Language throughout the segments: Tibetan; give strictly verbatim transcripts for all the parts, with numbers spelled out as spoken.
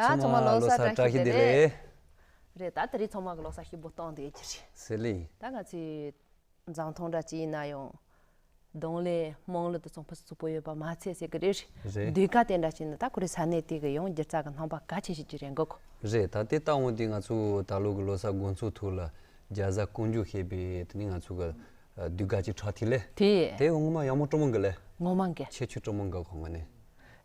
ཡ། ཚང་མ་ཚང་མ་ལོ་གསར་བཀྲ་ཤིས་བདེ་ལེགས། རེད། ད་དེ་རིང་ཚང་མ་གི་ལོ་གསར་ཞིབ་པོ་གཏོང་བསྡད་ཀྱི་རེད། ཟེར་ལེ། ད་ང་ཚོའི་འཛམ་ཐང་འདྲ་ཅིག་ཡིན་ན་ཡང་། གདོང་ལེན་དམངས་གླུ་དེ་ཚོ་ཕུན་སུམ་ཚོགས་པོ་ཡོད་པ་མ་ཚད་ཟེར་གི་རེད། རེད། ཟློས་གར་དེ་འདྲ་ཅིག་ནི་ད་ཁོ་རའི་ས་གནས་དེ་གི་ཡང་སྒྱུ་རྩལ་གི་རྣམ་པ་གལ་ཆེ་ཤོས་ཅིག་རེད་འགོ་གོ། རེད། ད་དེ་ལྟ་འོང་དུས་ང་ཚོ་ད་ལོ་གི་ལོ་གསར་དགོང་ཚོགས་ཐོག་ལ་རྒྱ་བཟའ་ཀོང་ཇོ་ཞེས་པའི་དེ་ནི་ང་ཚོ་གི་ཟློས་གར་ཅིག་འཁྲབ་ཐུབ་ལེ། དེ། དེ་ངོ་མ་ཡག་མོ་སྤྲོ་མོ་འགི་ལེ། ངོ་མ་འགི། ཁྱད་ཆོས་སྤྲོ་མོ་འགི་གོ་ང་ནི།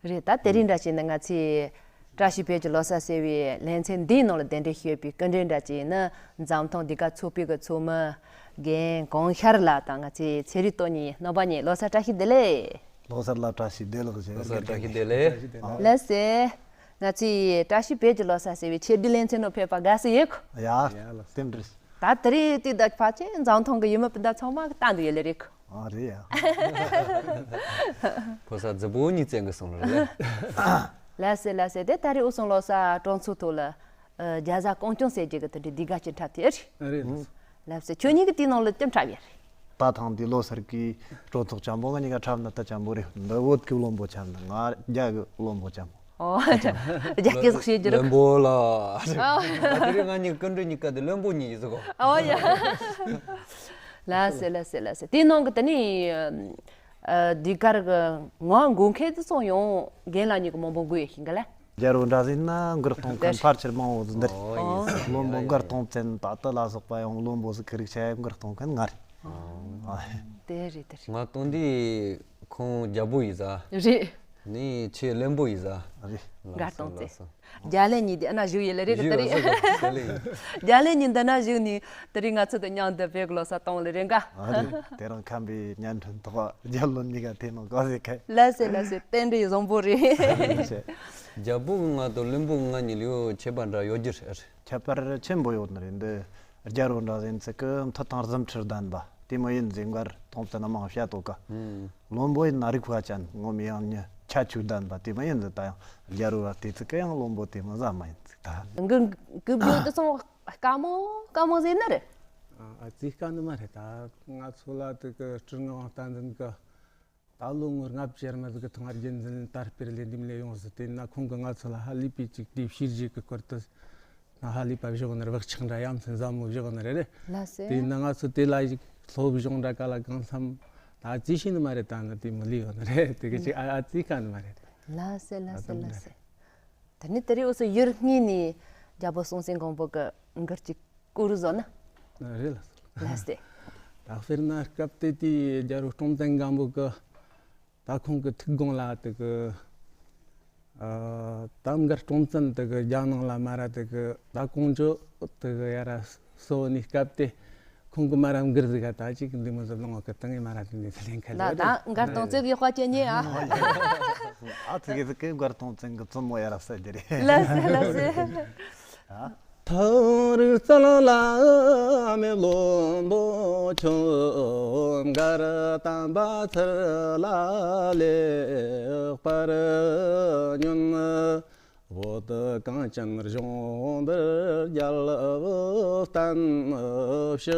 རེད། ད་དེ་རིང་འདྲ་བྱས་ན་ང་ཚོས་བཀྲ་ཤིས་བོད་ཀྱི་ལོ་གསར་ཟེར་བའི་ལེ་ཚན་འདིའི་ནང་ལ་གདན་འདྲེན་ཞུས་པའི་སྐུ་མགྲོན་འདྲ་བྱས་ན་འཛམ་ཐང་ཟློས་གར་ཚོགས་པའི་གི་ཚོགས་མི་རྒན་གོང་ཤར་ལགས་དང་ང་ཚོའི་ཚེ་རིང་སྟོང་ཉིད། རྣམ་པ་གཉིས་ལོ་གསར་བཀྲ་ཤིས་བདེ་ལེགས། ལོ་གསར་ལ་བཀྲ་ཤིས་བདེ་ལེགས་ཞུ། ལོ་གསར་བཀྲ་ཤིས་བདེ་ལེགས། ལགས་སེ། ང་ཚོའི་བཀྲ་ཤིས་བོད་ཀྱི་ལོ་གསར་ཟེར་བའི་ཆེད་བསྡུས་ལེ་ཚན་ནང་ཕེབས་པ་དགའ་བསུ་ཡོད་གོ། ཡ། ཡ་ལགས། རྟེན་འབྲེལ། ད་དེ་རིང་དུས་ད་ཕལ་ཆེར་འཛམ་ཐང་གི་ཡུལ་མི་སྤུན་ཟླ་ཚང་མ་གི་ལྟ་འདོད་ཡོད་ལེ་རེད། ཨ་རེད་ཡ། ཕོ་གསར་རྫི་པོ་གཉིས་བཙན་གི་སོང་ལ་རེད། ལགས་སེ་ལགས་སེ། དེ་ད་རིང་འུ་ཚོ་ལོ་གསར་སྤྲོ་ཚོགས་ཐོག་ལ་རྒྱ་བཟའ་ཀོང་ཅོ་ཟེར་རྒྱུ་གི་དེ་འདྲའི་ཟློས་གར་ཅིག་འཁྲབ་ཐུབ་ཡོད་རེད། རེད། ལགས་སེ། ཁྱོད་གཉིས་ཀྱི་དེའི་ནང་ལ་ཅི་འཁྲབ་ཡོད་རེད། ད་ཐེངས་འདི་ལོ་གསར་གི་སྤྲོ་ཚོགས་ཆེན་པོ་ང་གཉིས་ཀ་འཁྲབ་ན་ད་ཆེན་པོ་རེད། འདི་བོད་ཀྱི་བློན་པོ་ཆེན་ནི་ང་རྒྱ་གི་བློན་པོ་ཆེན་པོ། ཨོ། རྒྱ་སྐད་ཟིག་བཤད་རྒྱུ་རེད། བློན་པོ་ལ། ཨ། ད་དེ་རིང་ང་གཉིས་སྐུ་མགྲོན་གཉིས་ཀ་དེ་བློན་པོ་གཉིས་ཡིན་ཟེར་གོ། ཨོ་ཡ། ལགས་སེ་ལགས་སེ་ལགས་སེ། དེའི་ནང་གི་དེ་ནི་ཨ་ཟློས་གར་གི་ངོ་མགོ་མཁན་དེ་ཚོ་ཡང་རྒན་ལགས་གཉིས་ཀྱི་མང་པོ་དགོས་ཡོད་ཤིང་ག་ལ། རྒྱལ་པོ་འདྲ་ཟིན་ན་མགུར་གཏོང་མཁན་ཕལ་ཆེར་མང་བོ་ཟིག་འདི་རེད། ཨོ། བློན་པོ་མགུར་གཏོང་བཙན་ད་ལྟ་ལ་སོགས་པ་ཡང་བློན་པོ་ཟིག་གི་རིགས་ཆ་མགུར་གཏོང་མཁན་ང་རེད། ཨོ། དེ་རེད་དེ་རེད། ང་སྟོན་དུས་ཁོང་རྒྱལ་པོ་ཡིན་ཟ། རེད། ནི་ཆེས་བློན་པོ་ཡིན་ཟ། རེད། མགུར་གཏོང་བཙན། ལགས་སོ། རྒྱ་ལས་ཉིན་དེ་ཨ་ན་བཞུགས་ཡིན་ལེ་རེད་གི་བཞུགས་དེ་རེད། ཡོད་ཟེར་གི་དེ་ལེ། རྒྱ་ལས་ཉིན་འདི་ན་བཞུགས་ནི་དེ་རིང་ང་ཚོ་དང་མཉམ་དུ་བོད་ཀྱི་ལོ་གསར་གཏོང་ལེ་རེད་ག། ཨ་རེད། དེ་རིང་ཁམས་པའི་བརྙན་འཕྲིན་ཐོག་རྒྱལ་བློན་གཉིས་ཀ་དེ་ནང་ག་ཟེ་ཁ། ལགས་སེ་ལགས་སེ། རྟེན་འབྲེལ་བཟང་པོ་རེད། རྒྱལ་པོ་གི་ང་དང་བློན་པོ་ང་གཉིས་ལ་ཡོད་ཁྱད་པར་འདྲ་ཡོད་རྒྱུ་རེད། ཁྱད་པར་ཆེན་པོ་ཡོད་ནི་རེད་འདི། རྒྱལ་པོ་འདྲ་ཟིན་ཚིག་གི་མཐུ་དང་གཟི་འཕྲུལ་ལྡན་པ་དེ་མོ་ཡིན་ཟེར་མགུར་གཏོང་བཙན་མང་བཤད་དོ་ག། ཨུམ། བློན་པོ་ཡིན་ན་རིག་པ་ཅན་ངོ་མ་ཡང་ཉི་ཁྱད་ཆོས་ལྡན་པ་དེ་མོ་ཡིན་ཟེར། ད་ཡང་རྒྱལ་པོ་བ་དེ་ཚིག་གི་ཡང་བློན་པོ་དེ་མོ་ཟ་མ་ཡིན་ཚིག་ད། གི་གི་བརྗོད་དུ་སོང་དཀའ་མོ་དཀའ་མོ་ཟེར་ནི་རེད། ཨ་ཙི་དཀའ་ནི་མ་རེད། ད་ང་ཚོ་ལ་དེ་གི་སྤྲུལ་ངག་དབང་བསྟན་འཛིན་གི་ད་ལོ་ངོ་ལྔ་བཅུ་ཡར་མ་ཟིག་གི་ཐང་རྒྱལ་འཛིན་དར་སྤེལ་ལས་འདེམས་ལས་ཡོང་ཟིག་དེ་ན་ཁོང་གི་ང་ཚོ་ལ་ཧ་ལས་པའི་ཅིག་དེ་ཕྱིར་རྗེས་ཀྱི་སྐོར་དུ་ན་ཧ་ལས་པ་བཞག་ནི་རེད། བག་ཆགས་འདྲ་ཡ་མཚན་ཟབ་མོ་བཞག་ནི་རེད་རེད། ལགས་སེ། དེ་ན་ང་ཚོ་དེ་ལ་ཞིག་སློབ་སྦྱོང་འདྲ་ག་ལ་གང་འཚམ་ད་ཅི་ཤེས་ནི་མ་རེད། ད་ནི་དེ་མི་ལས་ཡོད་ནི་རེད། དེ་གི་ཅིག་ཨ་ཨ་ཙི་དཀའ་ནི་མ་རེད། ལགས་སེ་ལགས་སེ་ལགས་སེ། ད་ནི་དེ་རིང་འུ་ཚོ་ཡུལ་གཉིས་ནས་རྒྱལ་པོ་སྲོང་བཙན་སྒམ་པོ་གི་མགུར་ཅིག་བསྐུར་བཟོ་ན། རེད་ལགས་སོ། ལགས་སེ། ད་དཔེར་ན་སྐབས་དེ་དུས་རྒྱལ་པོ་སྲོང་བཙན་སྒམ་པོ་གི་ད་ཁོང་གི་ཐུགས་དགོངས་ལ་དེ་གི་ཨ་ད་མགར་སྲོང་བཙན་དེ་གི་རྒྱ་ནང་ལ་མ་ར་དེ་གི་ད་ཀོང་ཇོ་དེ་གི་ཡ་ར་གསོ་ནི་སྐབས་དེ་ཁོང་གི་མ་ར་མགུར་ཟིག་ག་ད་ཅིག་འདི་མོ་ཟིག་ལོང་བ་གི་ཏང་ངེ་མ་ར་དེ་འདི་ཚ་ལེན་ཁ་ལ་ལ་ད་མགར་སྲོང་བཙན་གི་ཡག་པ་ཅན་ཉེ་ཨ། ཨ་ཐུག་གི་ཟིག་གི་མགར་སྲོང་བཙན་གི་བཙུན་མོ་ཡ་ར་ཟེར་རྒྱུ་རེད། ལགས་སེ་ལགས་སེ། ཨ། ཐང་རིགས་རྩལ་བླ་མེད་བློན་པོ་ཁྱོད། མགར་དམ་པ་ཚུར་ལ་ལེགས་པར་ཉོན། བོད་གངས་ཅན་ལྗོངས་འདིར་རྒྱལ་པོ་བསྟན། ཕྱི་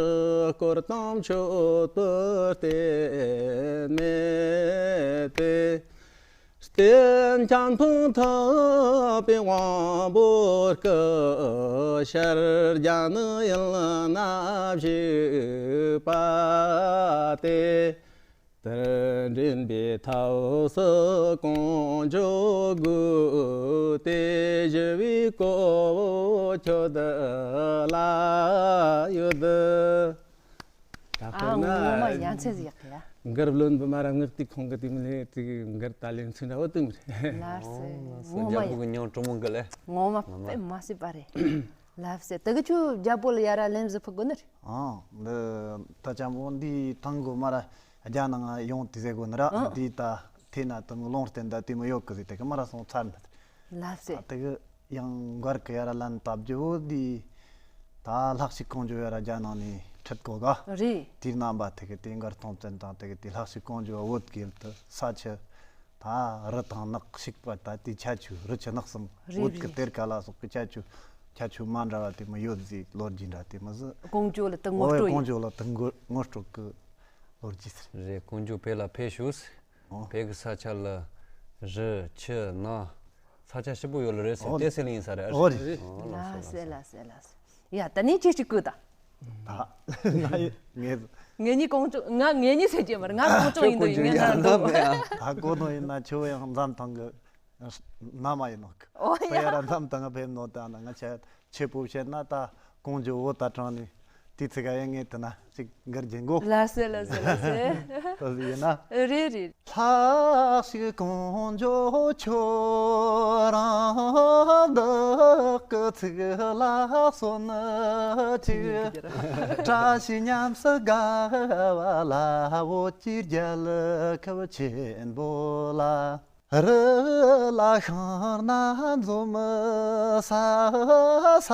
སྐོར་དང་མཆོད་པར་བརྟེན་མེད་དེ། རྟེན་ཅན་ཕུང་ཐུབ་པའི་དབང་པོ་སྐུ། ཕྱིར་རྒྱ་ནི་ཡུལ་ན་བཞུགས་པ་སྟེ། དེར་འདྲེན་པའི་ཐབས་སུ་ཀོང་ཇོ་དགོས། དེ་ཞུ་བའི་གོ་བོ་ཁྱོད་ལ་ཡོད། ད་ཨ་དཔེར་ན་ངོ་མ་ཡ་མཚན་ཟིག་ཡག་གི་ཡ། མགར་བློན་པོ་མ་ར་ངག་དེ་ཁོང་གི་དེ་མི་ལས་དེ་མགར་ད་ལན་ཚུན་འདྲ་བོ་དེ་མི་རེད། ལགས་སེ། ཨོ་ལགས་སེ། ངོ་མ་རྒྱལ་པོ་ཡ་གི་མྱིང་དྲང་མོ་གི་ལས། ངོ་མ་ངོ་མ་དཔེ་མ་སྲིད་པ་རེད། ལགས་སེ། དེ་གི་ཆུ་རྒྱལ་པོ་ལ་ཡ་ར་ལན་ཟིག་ཕུལ་དགོས་ནི་རེད། ཨང་འདི་ད་ཅང་པོ་འདི་ཐང་གོ་མ་ར་རྒྱ་ནང་ཡོང་དེ་ཟེར་གོ་ནི་ར། ཨང་། འདི་ད་ཐེ་ན་དུ་མི་ལོང་བརྟེན་ད་དེ་མི་ཡོད་གི་ཟིག་དེ་གི་མ་ར་སོང་ཚར་ནི་རེད། ལགས་སེ། ཨ་དེ་གི་ཡང་མགར་གི་ཡ་ར་ལན་བཏབ་རྒྱུ་བོ་འདི་ད་ལྷ་གཅིག་ཀོང་ཇོ་ཡ་ར་རྒྱ་ནང་ནས་ཁྲིད་གོ་ག། རེད། དེའི་རྣམ་པ་དེ་གི་དེ་མགར་སྟོང་བཙན་དང་དེ་གི་དེ་ལྷ་གཅིག་ཀོང་ཇོ་བོད་གི་ཡུལ་དུ་ས་ཆུ་ད་རི་དང་ནགས་ཤིག་པ་ད་དེ་ཁྱད་ཆོས་རི་ཆུ་ནགས་གསུམ། རེད་བོད་གི་རེད། གཏེར་ཁ་ལ་སོགས་གི་ཁྱད་ཆོས་ཁྱད་ཆོས་མ་འདྲ་བ་དེ་མི་ཡོད་ཟིག་ལོ་རྒྱུས་འདྲ་དེ་མི་ཟིག་ཀོང་ཇོ་ལ་དུ་ངོ་ཨོ་སྤྲོད་ཡིན། ཀོང་ཇོ་ལ་དུ་ངོ་ངོ་སྤྲོད་གི་ལོ་རྒྱུས་ཟེར། རེད། ཀོང་ཇོ་བོད་ལ་ཕེབས་ཤོག། ཨོ། བོད་གི་ས་ཆ་ལ་རི་ཆུ་ནགས། ས་ཆ་ཞིབ་པོ་ཡོད་ལ་རེད་ཟེར། ཨོ་དེ་སེ་ལིང་ཡིན་ས་རེད། ཨོ་རེད། ཨོ་ལགས་སོ་ལགས་སོ། ལགས་སོ་ལགས་སོ། ཡ་ད་ནི་ཅི་ཞིག་བསྐུལ་ད། ད་ང་ཡི་ངས་ངེད་གཉིས་ཀོང་ཅོ་ང་ངེད་གཉིས་ཟེར་གྱི་མ་རེད། ང་ཀོང་ཅོ་ཡིན་དུས་ཡིན་ང་ད་འདུག་ད་གོ་ནོ་ཡིན་ན་ཁྱོད་ཡང་འཛམ་ཐང་གི་ན་མ་ཡིན་ནོ། ཨོ་ཡ། ཕ་ཡ་ར་འཛམ་ཐང་གི་ཕེབས་ནོ་ད་ན་ང་ཆ་ཆེ་པོ་བཤད་ན་ད་ཀོང་ཇོ་བོ་ད་དྲངས་ནས་དེ་ཚིག་ག་ཡ་ངས་དེ་ན་ཅིག་འགར་གྱིན་གོ། ལ་སེ་ལ་སེ་ལ་སེ། ད་ཟི་ཡིན་ན། རེད་རེད། ལྷ་ཞིག་ཀོང་ཇོ་ཁྱོད་རང་བདག་གི་ཚིག་ལ་གསོན་ཅིག་བཀྲ་ཤིས་ཉམས་སུ་དགའ་བ་ལ་བོད་ཀྱི་རྒྱལ་ཁབ་ཆེན་པོ་ལ། རི་ལ་ཤིང་སྣ་འཛོམས་ས། ས་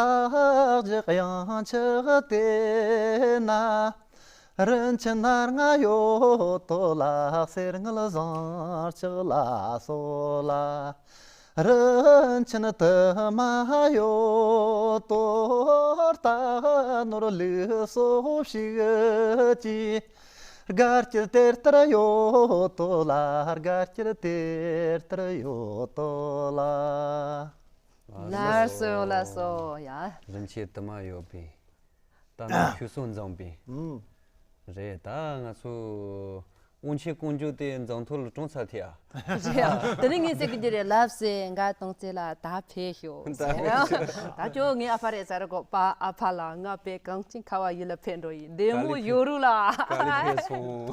གཞི་གཡང་ཆགས་དེ་ན། རིན་ཆེན་སྣ་ལྔ་ཡོད་དོ་ལ། གསེར་དངུལ་ཟངས་ལྕགས་ལ་སོགས་ལ། རིན་ཆེན་དུ་མ་ཡོད་དོ། རྟ་ནོར་ལུག་སོགས་ཤིག་གིས། དགའ་སྐྱིད་དེ་ལྟར་ཡོད་དོ་ལ། དགའ་སྐྱིད་དེ་ལྟར་ཡོད་དོ་ལ། ལགས་སོ་ལགས་སོ་ཡ། རིན་ཆེན་དུ་མ་ཡོད་པའི། རྟ་ནོར་ཕྱུགས་སོགས་འཛོམས་པའི། ཨུམ། རེད། ད་ང་ཚོ་དབང་ཆེན་ཀོང་ཇོ་དེ་འཛོམས་ཐོག་ལ་གྲོངས་ཚར་ཐལ་ཨ། རེད་ཡ། དེ་ནས་ངས་ཟེར་གི་འདི་རེད། ལབ་སེ་འགའ་གཏོང་ཚེ་ལ་ད་ཕེབས་ཤོག་ད་ཕེབས་ཤོག་ད་ཁྱོད་ངའི་ཨ་ཕ་རེད་ཟེར་གོ། པ་ཨ་ཕ་ལ་ང་པའི་གངས་ཅན་ཁ་བ་ཡིད་ལ་ཕེབས་འགྲོ་ཡི་བདེ་མོ་ཡོད་རུ་ལ། ག་ལེ་ཕེབས་སོང་།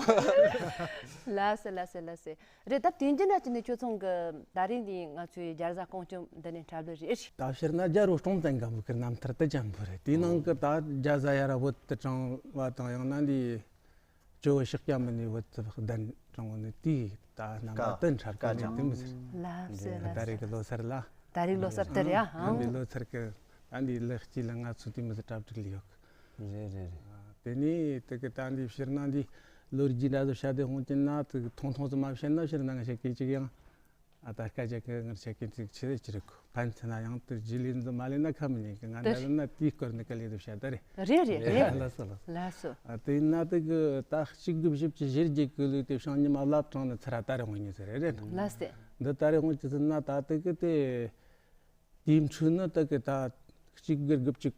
ལ་སེ་ལ་སེ་ལ་སེ། རེད། ད་དེང་རྒྱུན་ར་ཅི་ནས་ཁྱོད་ཚང་གི་ད་རིང་འདི་ང་ཚོའི་རྒྱལ་བཟའ་ཀོང་ཇོ་འདི་ནས་འཁྲབ་ལེ་རེད། ད་ཕྱིར་ན་རྒྱལ་བོ་སྲོང་བཙན་སྒམ་པོ་གི་རྣམ་ཐར་དུ་འཇམ་པོ་རེད། དེའི་ནང་གི་ད་རྒྱལ་བཟའ་ཡ་ར་བོད་དུ་དྲངས་བ་དང་། ཡང་ན་འདི་ཇོ་བོ་ཤཱཀྱ་མུ་ནེ་བོད་དུ་གདན་དྲངས་ནས་དེའི་ད་རྣམ་པ་དུ་འཁྲབ་ཀྱི་ནས་དེ་མི་ཟེར། ལ་སེ་ལ་སེ། ད་རེས་ཀྱི་ལོ་སར་ལ། ད་རེས་ལོ་སར་དུ་རེད་ཨ། ཨང་། ལོ་སར་གི་ད་འདི་ལེགས་སྐྱིད་ལ་ང་ཚོ་དེ་མི་ཟེར་གྲ་སྒྲིག་ལ་ཡོད། རེད་རེད་རེད། དེ་ནས་དེ་གི་ད་འདི་ཕྱིར་ན་འདི་ལོ་རྒྱུས་འདྲ་ཟོ་བཤད་དེ་ཧོང་ཅིན་ན་དེ་གི་ཐུང་ཐུང་ཙམ་མ་བཤད་ན་ཕྱིར་ན་ང་བཤད་གི་ཅིག་ཡང་ཨ་ད་སྐད་ཆ་གི་ངར་བཤད་གི་ཅིག་ཆི་རེད་ཅི་རེད་གོ། ཕན་ཚུན་ན་ཡང་དེ་རྗེས་ལུས་འཛིན་མ་ལེན་ན་ཁ་མི་ཉན་གི། ང་འདྲ་ཟོ་ན་དེའི་སྐོར་ནས་ག་ལེ་དུ་བཤད་ད་རེད། རེད་རེད་རེད། ལ་སོ་ལ་སོ། ལ་སོ། ཨ་དེ་ན་དེ་གི་ད་གཅིག་དགུ་བཞི་བཅུ་ཞེ་བརྒྱད་གི་ལོའི་དེ་བྱང་ཉི་མ་བླ་བྲང་ནས་ཚུར་ར་ད་རེ་ཧོང་ཉི་ཟེར་རེད་རེད། ལ་སེ། འདི་ད་རེ་ཧོང་ཅི་ཟེར་ན་ད་དེ་གི་དེ། དེའི་འཕྲོས་ནི་དེ་གི་ད་གཅིག་དགུ་དགུ་བཅུ་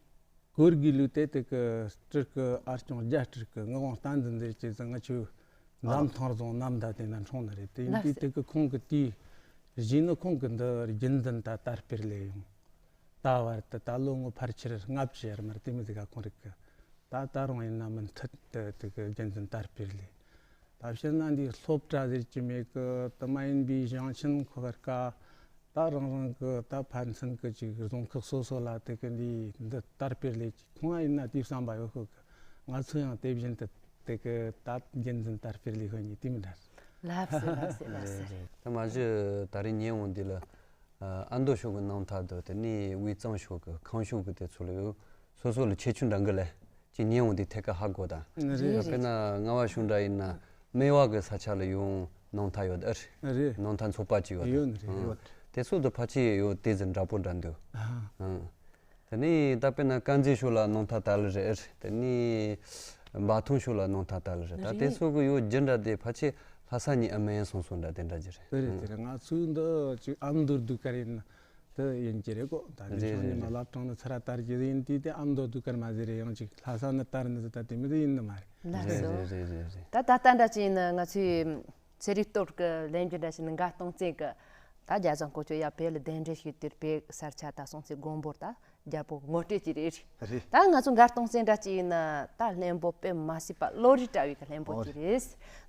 གོ་དགུའི་ལོའི་དེ་དེ་གི་སྤྲུལ་སྐུ་ཨ་སྐྱོང་རྒྱལ་སྤྲུལ་སྐུ་ངག་དབང་བསྟན་འཛིན་ཟེར་གྱི་ཟིག་ང་ཆུ་འཛམ་ཐང་རྫོང་གནམ་ཟླ་དེ་ན་འཁྲུངས་ནི་རེད། དེ་ཡིན་དུས་དེ་གི་ཁོང་གི་དེའི་གཞས་ནི་ཁོང་གི་འདི་རྒྱུན་འཛིན་ད་དར་སྤེལ་ལས་ཡོང་ད་བར་དུ་ད་ལོ་ངོ་ཕལ་ཆེར་ལྔ་བཅུ་ཡར་མར་དེ་མི་ཟིག་ག་ཁོང་རིག་གི། ད་ད་རུང་ཡིན་ན་མུ་མཐུད་དུ་དེ་གི་རྒྱུན་འཛིན་དར་སྤེལ་ལས། ད་བཤད་ན་འདིའི་སློབ་གྲྭ་ཟེར་གྱི་མེད་གི། དུ་མ་ཡིན་པའི་ཞིང་ཆེན་ཁོ་གར་ཀ་ད་རང་རང་གི་ད་ཕན་ཚུན་གི་ཅིག་རྫོང་ཁག་སོ་སོ་ལ་དེ་གི་འདི་འདི་དར་སྤེལ་ལས་ཀྱི་ཁོང་ཡིན་ན་དེའི་བསམ་པ་ཡོད་ཤོད་གི། ང་ཚོ་ཡང་དེ་བཞིན་དུ་དེ་གི་ད་རྒྱུན་འཛིན་དར་སྤེལ་ལས་ཤོད་ཉིད་དེ་མི་འདྲ། ལབ་སེ་ལབ་སེ་ལབ་སེ། ད་མ་གཞི་ད་རིང་ཉེ་འོང་འདི་ལ། ཨ་མདོ་ཕྱོགས་ཀྱི་རྣམ་ཐར་དང་དེ་ནས་དབུས་གཙང་ཕྱོགས་ཀྱི་ཁམས་ཕྱོགས་ཀྱི་དེ་ཚོ་ལ་ཡོད། སོ་སོ་ལ་ཁྱད་ཆོས་འདྲ་འགི་ལས་ཅི་ཉེ་འོང་དེ་ཐད་ཀ་ཧ་གོ་ད། རེད། དཔེར་ན་རྔ་བ་གཞུང་འདྲ་ཡིན་ན་སྨེ་བ་གི་ས་ཆ་ལ་ཡོང་རྣམ་ཐར་ཡོད་ཨ་རེད། རེད། རྣམ་ཐར་ཚོགས་པ་ཅིག་ཡོད་ད། ཡོད་རེད། ཨང་། དེ་ཚོ་དུ་ཕལ་ཆེར་ཡོད་དེ་ཟིན་འདྲ་པོ་འདྲ་འདུག་ཨ། ཨང་། དེ་ནས་ད་དཔེར་ན་དཀར་མཛེས་ཕྱོགས་ལ་རྣམ་ཐར་དར་ལ་རེད། དེ་ནས་འབའ་ཐང་ཕྱོགས་ལ་རྣམ་ཐར་དར་ལ་རེད། ད་དེ་རེད། སོགས་ཀྱི་ཡོད་རྒྱུ་འདྲ་དེ་ཕལ་ཆེར་ལྷ་ས་ནས་ཨ་མེན་སོང་སོང་འདྲ་དེ་འདྲ་ཅིག་རེད། དེ་རེད། ཨང་། དེ་རེད། ང་ཚོའི་འདི་ཅིག་ཨ་མདོ་ཟློས་གར་ཡིན་ན་དེ་ཡིན་གྱི་རེད་གོ། ད་འདི་རེད་ཕྱོགས་ནས་རེད་མ་རེད། བླ་བྲང་ནས་ཚུར་ར་དར་གྱི་ཡིན་དུས་དེ་ཨ་མདོ་ཟློས་གར་མ་ཟེར་རེད། ཡང་ཅིག་ལྷ་ས་ནས་དར་ནས་ད་དེ་མི་དེ་ཡིན་ནི་མ་རེད། ལགས་སོ། རེད་རེད་རེད་རེད། ད་ད་ལྟ་འདྲ་ཅིག་ཡིན་ན་ང་ཚོའི། ཚེ་རིང་སྟོབས་ཀྱི་ལན་རྒྱུ་འདྲ་ཞིག་ནི་འགའ་གཏོང་བཙན་གྱི་ད་རྒྱ་བཟའ་ཀོང་ཇོ་ཡ་བོད་ལ་གདན་འདྲེན་ཞུས་དུས་བོད་ས་ཆ་ད་སོང་ཚེ་དགོན་པོར་ད་རྒྱལ་པོ་ངོ་སྤྲོད་ཀྱི་རེད། རེད། ད་ང་ཚོ་འགའ་གཏོང་བཙན་འདྲ་ཅིག་ཡིན་ན་ད་བློན་པོ་དཔེ་མ་སྲིད་པ་བློ་རིག་བཀྲ་བའི་གི་བློན་པོ་ཨོ་ཅིག་རེད།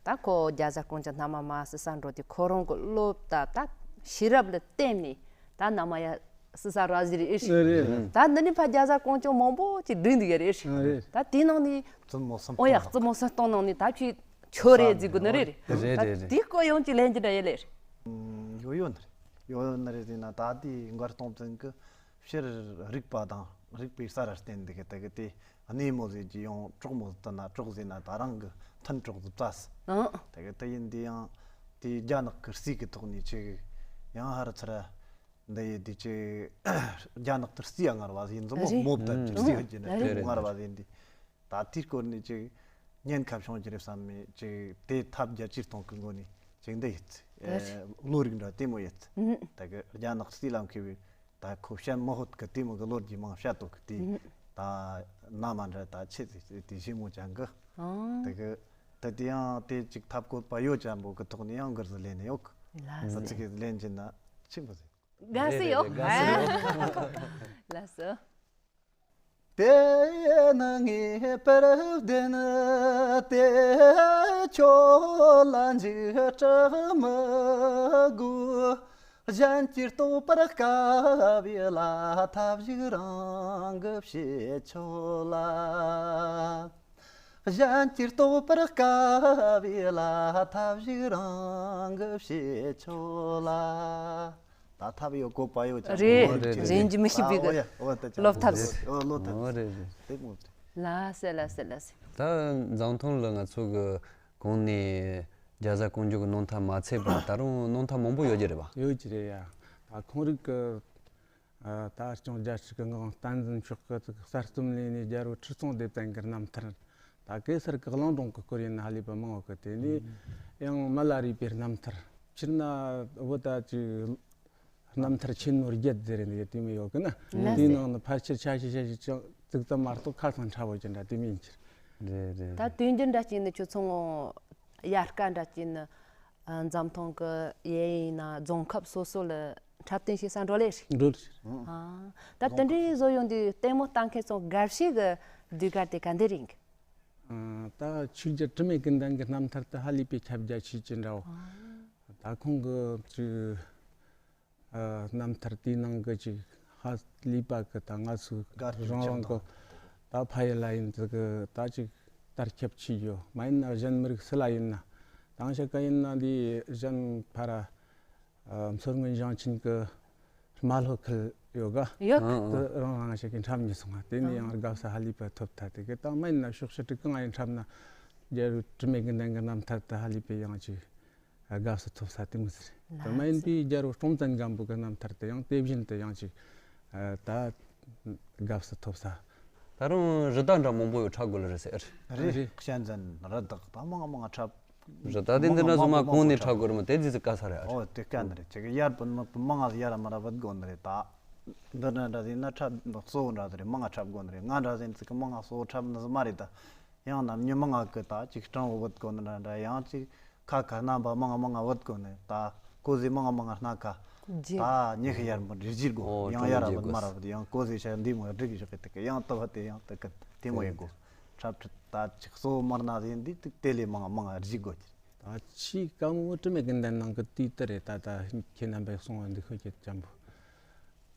ད་ཁོ་རྒྱ་བཟའ་ཀོང་ཇོ་མནའ་མ་མ་སྲིད་ས་འགྲོ་དུས་ཁོ་རང་གི་བློ་ད་ད་ཤེས་རབ་ལ་བརྟེན་ནས་ད་མནའ་མ་ཡ་སྲིད་ས་ར་ཟི་རེད། རེད་རེད། ད་འདི་ནི་ཕ་རྒྱ་བཟའ་ཀོང་ཇོ་མང་པོ་ཅིག་བསྒྲིགས་འདུག་ཡ་རེད། རེད། ད་དེའི་ནང་ནས་བཙུན་མོ་སུམ་ཨོ་ཡ་སྟོང་བཙུན་མོ་སུམ་སྟོང་ནང་ནས་ད་ཁྱོད། ཁྱོད་རེད་ཟེར་དགོས་ནི་རེད། རེད་རེད་རེད། ད་དེའི་སྐོར་ཡང་ཅིག་ལན་གྱི་འདྲ་ཡོད་ལེ། ཡོད་ཡོད་ནི་རེད། ཡོད་ཡོད་ནི་རེད་ཟེར་ན་ད་དེའི་མགར་སྟོང་བཙན་གྱི་ཕྱིར་རིག་པ་དང་རིག་པའི་སར་བརྟེན་འདི་གི་དེ་གི་དེ་གནས་མོ་ཟེར་གྱི་ཡང་གྲོགས་མོ་ཟེར་ན་གྲོགས་ཟེར་ན་ད་རང་གི་མཐུན་གྲོགས་ཟེར་ཙ་ཟེར། ཨང་། དེ་གི་དེ་ཡིན་དེ་ཡང་དེའི་རྒྱ་ནག་གི་རྩིས་ཀྱི་ཐོག་ནས་ཅིག་ཡང་ཧར་ཚུར་འདི་ཡི་དེ་ཅིག་རྒྱ་ནག་ཏུ་རྩིས་ཡ་ངར་བ་ཟེར་ཡིན་ཙམ་མོ་རེད། མོ་བཏབ་ཀྱི་རེད། རྩིས་ཡ་རྒྱུ་ན་རེད། རེད། ངར་བ་ཟེར་ཡིན་དེ། ད་དེའི་སྐོར་ནས་ཅིག་ཉེན་ཁ་བྱུང་གི་རེད་བསམ་མེད་ཅིག་དེ་ཐབས་བརྒྱ་ཇུས་སྟོང་གི་སྒོ་ནས་ཅིག་འདི་ཡིན་ ཨེ། བློ་རིག་འདྲ་དེ་མོ་ཡོད། ཨུ་ཧུ། ད་གི་རྒྱ་ནག་སྲིད་ལམ་མཁས་པའི་ད་ཁོ་བཤད་མི་ཧོད་གི་དེ་མོ་གི་ལོ་རྒྱུས་མང་བཤད་དོ་གི་དེ། ཨུ་ཧུ། ད་ན་མ་འདྲ་ད་ཆེ་དེ་དེ་ཞིབ་མོ་ཅང་གི། ཨང་། ད་གི་ད་དེ་ཡང་དེ་ཅིག་ཐབས་བཀོད་པ་ཡོད་ཅན་པོ་གི་ཐོག་ནས་ཡང་གི་རྩིས་ལེན་ནས་ཡོད་གི། ལགས་སོ། ཅིག་གི་ལེན་གྱིན་ན་ཆེན་པོ་ཟིག་དགའ་སི་ཡོད། རེད་རེད། དགའ་སི་ཡོད། ལགས་སོ། དེ་ནི་ངེས་པར་བདེན་ཏེ། ཁྱོད་ལ་འཇིགས་སྐྲག་མི་དགོས། གཞན་གྱིས་རྟོགས་པར་དཀའ་བའི་ལ་ཐབས་ཤིག་རང་གིས་བྱེད་ཆོག་ལ། གཞན་གྱིས་རྟོགས་པར་དཀའ་བའི་ལ་ཐབས་ཤིག་རང་གིས་བྱེད་ཆོག་ལ། ད་ཐབས་ཡོད་བཀོད་པ་ཡོད་ཀྱང་རེད། འོ་རེད། རེད། རེད། འཇིགས་མི་ཤེས་པའི་ཨ། འོ་ཡ། འོ་ད་ཅང་སློབ་ཐབས། འོ་སློབ་ཐབས། འོ་རེད་རེད། དེ་མོ་རེད། ལགས་སེ་ལགས་སེ་ལགས་སེ། ད་འཛམ་ཐང་ལ་ང་ཚོ་གི་གོང་ནས་རྒྱ་བཟའ་ཀོང་ཇོ་གི་རྣམ་ཐར་མ་ཚད་པ་ད་རུང་རྣམ་ཐར་མང་པོ་ཡོད་ཀྱི་རེད་པ། ཡོད་ཀྱི་རེད་ཡ། ད་ཁོང་རིགས་ཀྱི། ཨ། ད་སྐྱོང་རྒྱ་ཆེ་གི་ངག་དབང་བསྟན་འཛིན་མཆོག་གི་གསར་རྩོམ་ལས་ནས་རྒྱལ་པོ་ཁྲི་སྲོང་ལྡེ་བཙན་གྱི་རྣམ་ཐར། ད་གེ་སར་གྱི་གླིང་སྒྲུང་གི་སྐོར་ཡིན་ན་ཧ་ལས་པ་མང་བ་གི། དེ་ནས་ཡང་མི་ལ་རས་པའི་རྣམ་ཐར། སྤྱིར་ན་བོད་ད་ཅིག་རྣམ་ཐར་ཆེན་མོ་བརྒྱད་ཟེར་ནས་དེ་མོ་ཡོད་གི་ན། ལགས་སེ། དེའི་ནང་ནས་ཕལ་ཆེར་ཆ་ཤས་ཆ་ཤས་ཅིག་ཙིག་ཙམ་མ་གཏོགས་ཁ་ཚང་ཕྲ་བོ་ཅིག་འདྲ་དེ་མོ་ཡིན་ཕྱིར། རེད་རེད། ད་དུས་འགྱུར་འདྲ་ཅིག་ནི་ཁྱོད་ཚོ་དབྱར་ཁ་འདྲ་ཅིག་ནི། ཨ། འཛམ་ཐང་གི་ཡུལ་ཡིན་ན་རྫོང་ཁག་སོ་སོ་ལ་འཁྲབ་སྟོན་བྱེད་ས་འགྲོ་ལེ་རེད། འགྲོ་ལེ་རེད། ཨ། ད་དེ་འདྲའི་བཟོ་ཡོང་དུས་ལྟད་མོ་ལྟ་མཁན་ཚོ་དགའ་ཤོས་ཀྱི་ཟློས་གར་དེ་ག་འདི་རེད། ཨ། ད་ཆོས་རྒྱལ་དྲི་མེད་ཀུན་ལྡན་གྱི་རྣམ་ཐར་དེ་ཧ་ལས་པའི་ཁྱབ་རྒྱ་ཆེ་ཅིག་འདྲ་བོ། ཨ། ད་ཁོང་གི་ཅིག་ཨ། རྣམ་ཐར་དེའི་ནང་གི་ཅིག་ཧ་ལས་པ་གི་ད་ང་ཚོའི་དགའ་སྐྱིད་རང་དབང་ཆེན་གི་ད་ཕ་ཡུལ་ལ་ཡིན་ཙི་གི་ད་ཅིག་དར་ཁྱབ་ཆེ་ཡོད། མ་ཡིན་ན་གཞན་མི་རིགས་སུ་ལ་ཡིན་ན། དང་ཤ་ཀ་ཡིན་ན་འདི་གཞན་ཕ་ར། ཨ། མཚོ་སྔོན་ཞིང་ཆེན་གི་རྨ་ལྷོ་ཁུལ་ཡོད་ག་ཡོད། ཨ། ཨ། དེ་རང་རང་ཞིག་གི་འཁྲབ་མྱོང་སོང་བ། དེ་ནས་ཡང་དགའ་ས་ཧ་ལས་པ་ཐོབ་ཐལ། དེ་གི་ད་མ་ཡིན་ན་ཕྱོགས་ཞི་དྲུག་གང་ཡིན་འཁྲབ་ན་རྒྱལ་པོ་དྲི་མེད་ཀུན་ལྡན་གྱི་རྣམ་ཐར་དེ་ཧ་ལས་པའི་ཡང་ཅིག་དགའ་བསུ་ཐོབ་ས་དེ་མོ་ཟིག་རེད། དེ་མ་ཡིན་པའི་རྒྱལ་པོ་སྲོང་བཙན་སྒམ་པོ་གི་རྣམ་ཐར་དེ་ཡང་དེ་བཞིན་དུ་ཡང་ཅིག་ད་དགའ་བསུ་ཐོབ་ས། ད་རུང་རི་དྭགས་འདྲ་མང་པོ་ཡོད་འཁྲབ་དགོས་ལ་རེད་ཟེར། རེད། གཤན་གཟན། རི་དྭགས་ད་མང་མང་འཁྲབ། རི་དྭགས་དེ་འདི་འདྲ་ཚང་མ་གོང་ནས་འཁྲབ་དགོས་རེད་མོ། དེ་ཅི་ཟིག་དཀའ་ས་རེད། ཨོ་དེ་དཀའ་ནི་རེད། ཅིག་ཡར་བུད་མི་མང་ང་ཡར་མར་བུད་དགོས་ནི་རེད་ད། འདི་འདྲ་འདྲ་ཟིག་ན་འཁྲབ་གཙོ་བོ་འདྲ་ཟིག་རེད། མང་ང་འཁྲབ་དགོས་ནི་རེད། ང་འདྲ་ཟིག་ཅིག་མང་ང་གཙོ་བོ་འཁྲབ་ནི་ཟིག་མ་རེད་ད། ཡང་ན་མྱི་མང་ང་གི་ད་ཅིག་སྤྲང་བོ་བུད་དགོས་ནི་འདྲ་འདྲ། ཡང་ཅིག་ཁ་ཁ་རྣམ་པ་མང་ང་མང་ང་བུད་དགོས་ནི། ད་ཀོ་ཟི་མང་ང་མང་ང་སྣ་ཁ། ད་ཉི་ཤུ་ཡར་མར་རི་རྗེས་དགོས། ཨོ་ཡང་ཡར་བུད་མར་བུད་ཡང་ཀོ་ཟི་ཤ་འདི་མོ་སྒྲིག་བཞག་གི་དེ་གི་ཡང་ལྟ་བ་དེ་ཡང་དེ་གི་དེ་མོ་ཡིན་དགོས། འཁྲབ་ཁྲིད་ད་ཅིག་གཙོ་བོ་མར་ན་ཟིན་འདི་དེ་ལས་མང་ང་མང་ང་རི་རྗེས་དགོས་ཀྱི། ད་ཆེས་དཀའ་མོ་དྲི་མེད་ཀུན་ལྡན་ནང་གི་དུས་དེ་རེད། ད་ད་ཁྱེད་རྣམ་པས་གསུངས་པ་འདི་ཤོད་ཀྱི་ཅམ་པོ།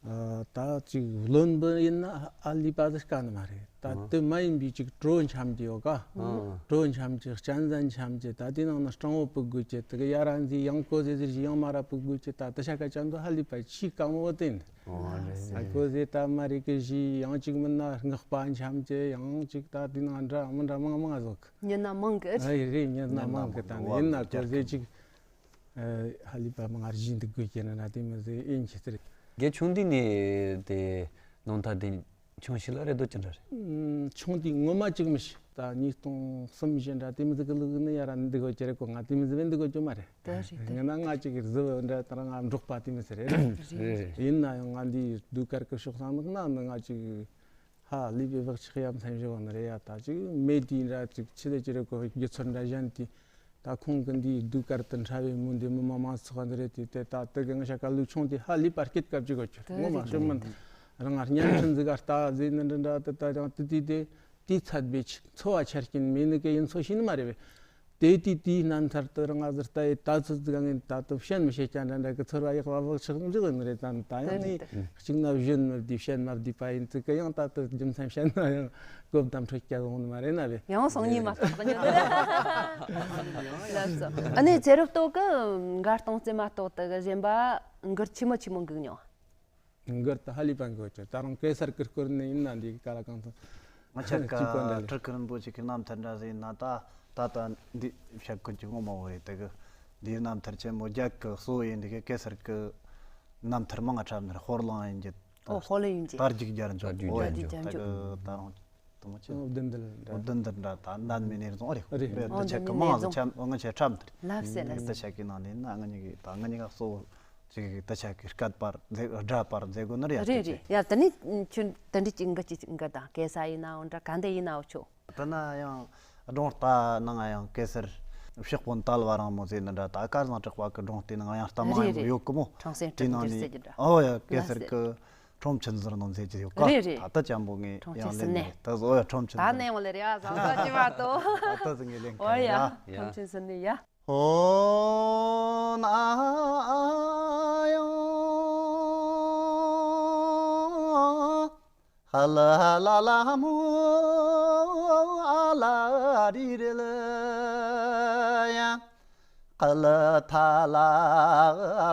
ཨ། ད་ཅིག་བློན་པོ་ཡིན་ན་ཨ་ལི་པ་ཟིག་དཀའ་ནི་མ་རེད། ད་ཨ། དེ་མ་ཡིན་པའི་ཅིག་གྲོ་འཆམ་གྱི་ཡོད་ཀ་ཨ། གྲོ་འཆམ་གྱི། གཤན་གཟན་འཆམ་གྱི། ད་དེ་ནང་ན་སྤྲང་བོ་བུད་དགོས་ཀྱི། དེ་གི་ཡ་ར་འཛི་ཡང་ཀོ་ཟི་ཟི་ཡང་མ་ར་བུད་དགོས་ཀྱི། ད་དེ་ཤ་ཀ་ཅན་དུ་ཧ་ལི་པ་ཆེས་དཀའ་མོ་བོ་དེ་ཡིན། ཨོ་རེད། ཨ། ཀོ་ཟི་ད་མ་རེད་གི་ཞི་ཡང་ཅིག་མིན་ན་སྔགས་པ་འཆམ་གྱི། ཡང་ཅིག་ད་དེ་ནང་འདྲ་མི་འདྲ་མང་མང་ཟོག་མྱི་སྣ་མང་གི། ཨ་རེད། མྱི་སྣ་མང་གི། ད་ནི་ཡིན་ན་ཀོ་ཟི་ཅིག་ཨ། ཧ་ལས་པ་མང་ང་རྗེས་འདུག་དགོས་ཀྱི་ན་ན་དེ་མི་ཟེར་ཨེ་མཁྱེན་ཟེར། རྒན་ཆུང་དུས་ནས་དེ་རྣམ་ཐར་དེ་ཆུང་ཤི་ལ་རེ་དོ་ཅི་འདྲ་རེད། ཨུམ། ཆུང་དུས་ངོ་མ་གཅིག་མི་ཤི། ད་ཉིས་སྟོང་གསུམ་བཞི་འདྲ་དེ་མི་ཟིག་གི་ལུགས་ནི་ཡ་ར་འདི་གོ་ཅི་རེད་གོ་ང་དེ་མི་ཟིག་བས་འདི་གོ་ཅི་མ་རེད། དེ་རེད། དེ་ང་ན་ང་གཅིག་གི་རྫི་བ་འདྲ་ད་ར་ང་འབྲོག་པ་དེ་མི་ཟིག་རེད། རེད་རེད། ཡིན་ན་ཡང་ང་འདི་ཟློས་གར་གི་ཕྱོགས་སང་ནག་ན་ནི་ང་གཅིག་ཧ་ལས་པའི་བག་ཆགས་ཡ་མཚན་བཞི་བ་ནི་རེད་ཡ། ད་ཅིག་མེད་དུས་འདྲ་ཅིག་ཆི་ལེ་ཅི་རེ་གོ་རྒྱུ་ཚོར་འདྲ་གཞན་དུས་ད་ཁོང་གི་འདིའི་ཟློས་གར་དུ་འཁྲབ་པའི་མུ་འདི་མི་མང་མང་ཚོགས་འདི་རེད་དུས་དེ་ད་དེ་གི་ང་ཤ་ཀ་ལུག་ཆུང་དུས་ཧ་ལས་པར་སྐད་སྐབས་ཅིག་གོ་ཁྱོད་ངོ་མ་ཤི་མིན་རང་ང་བརྙན་འཕྲིན་ཟིག་ག་ལྟ་ཟེར་ནི་འདྲ་འདྲ་དེ་ད་ཀྱང་དེ་དུས་དེ་དེའི་ཚད་པའི་ཆི་འཚོ་བ་ཆ་རྐྱེན་མེད་ནི་གི་ཡིན་ཚོ་ཤེས་ནི་མ་རེད་བས། དེ་དུས་དེའི་རྣམ་ཐར་དུ་རང་ང་ཟུར་ལྟ་ཡི་ད་ཚོད་ཟིག་ངས་ད་དུ་བཤད་མི་ཤེས་ཀྱང་འདྲ་འདྲ་གི་ཚོར་བ་ཡག་པ་བག་ཆགས་འཇིག་ནི་རེད། ད་ད་ཡང་ནི་གཅིག་ན་བཞོན་མི་བདེ་བཤད་མ་བདེ་པ་ཡིན་ཙི་གི་ཡང་ད་དུ་རྒྱུ་མཚན་བཤད་ན་ཡང་གོ་བདམས་འཕྲོད་སྐྱ་ཡོང་ནི་མ་རེད་ན་བས། ཡང་སང་ཉིན་མ་ཐག་ཉོ་ནི་རེད། ལགས་སོ། ཨ་ནི་ཚེ་རབས་ཏོག་གི་མགར་སྟོང་རྩེ་མ་གཏོགས་དུ་གཞན་པ་མགུར་ཆི་མོ་ཆི་མོ་འགུག་མྱོང་། མགུར་དུ་ཧ་ལས་པ་འགོད་ཀྱི། ད་རུང་གེ་སར་གི་སྐོར་ནས་ཡིན་ན་འདི་ག་ལ་གང་ཐུབ། ང་ཆ་ཀ་ཁྲི་ཁུ་རིན་པོ་ཆེ་གི་རྣམ་ཐར་འདྲ་ཟིག་ཡིན་ན་ད་ད་ལྟ་འདི་བཤད་ཁུལ་གྱི་ངོ་མ་བོ་རེད། དེ་གི་འདིའི་རྣམ་ཐར་ཆེན་མོ་རྒྱ་གི་གཙོ་བོ་ཡིན་འདི་གི་གེ་སར་གི་རྣམ་ཐར་མང་ང་འཁྲབ་ནི་རེད། ཧོར་གླིང་ཡིན་གྱི། ཨོ་ཧོར་གླིང་ཡིན་གྱི། དར་རྒྱུག་རྒྱལ་འཇོག་དར་རྒྱུག་ཨོ་རྒྱལ་ཡིན་གྱི། འཇོག་ད་གི་ད་རུང་ད་ བདུན་འདུལ་འདྲ། བདུན་འདུལ་འདྲ་ད་འདན་མི་ནེར་ཙོང་རེད། རེད། དུ་ཆ་གི་མང་ཟིག་ཆ་ང་ཆ་ཁྲམ་དེ་རེད། ལགས་སེ་ལགས་སེ། དུ་ཆ་གི་ནང་ནས་ན་ང་གཉིས་གི་ད་ང་གཉིས་ཀ་གཙོ་བོ་ཅིག་དུ་ཆ་གི་སྐད་པར་མཛད་སྒྲ་པར་མཛད་དགོས་ནི་རེད། ཡ་རེད་རེད། ཡ་དེ་ནི་ཁྱོད་དེ་འདྲི་ཅིག་འགའ་ཅིག་འགའ་དང་གེ་སར་ཡིན་ནའང་འདྲ་ག་འདྲ་ཡིན་ནའང་ཆོག་དེ་ན་ཡང་སྒྲུང་ལྟ་ནང་ཡང་གེ་སར་ཕྱག་དཔོན་དལ་བ་རིང་མོ་ཟེར་ནི་འདྲ་ད་སྐལ་བཟང་གྲགས་པ་གི་སྒྲུང་དེ་ནང་ཡང་ལྟ་མང་རེད་ཡོད་རེད། ཡོད་གི་མོ། ཁྲང་སེང་དེ་གྲགས་ནང་འདིར་ནས་ཟེར་གྱི་འདྲ། ཨོ་ཡ་གེ་ལགས་སར་སེ། གི་ཁྲོམ་ཆེན་ཟེར་ནོ་མཛད་ཀྱི་ཡོད་ཀ་རེད་རེད། ད་ལྟ་ཅན་པོ་ངས་ཁྲོམ་ཆེན་ཡང་ཟེར་ལེན་ནས་ད་ཟོ་ཡ་ཁྲོམ་ཆེན་ད་ཟེར་ནས་ནས་ཡོང་ལེ་རེད་ཨ་བཟང་ས་ཅི་མ་གཏོགས། ད་ལྟ་ཟིག་ངས་ལེན་ཨོ་ཀ་ཡ། ཡ། ཁྲོམ་ཆེན་ཟེར་ནས་ཡ། ཨོ་ན་ཡང་ཧ་ལ་ལ་ལ་མོ་ཨ་ལ་རི་རེ་ལ་ཡ། ཀ་ལ་ཐ་ལ་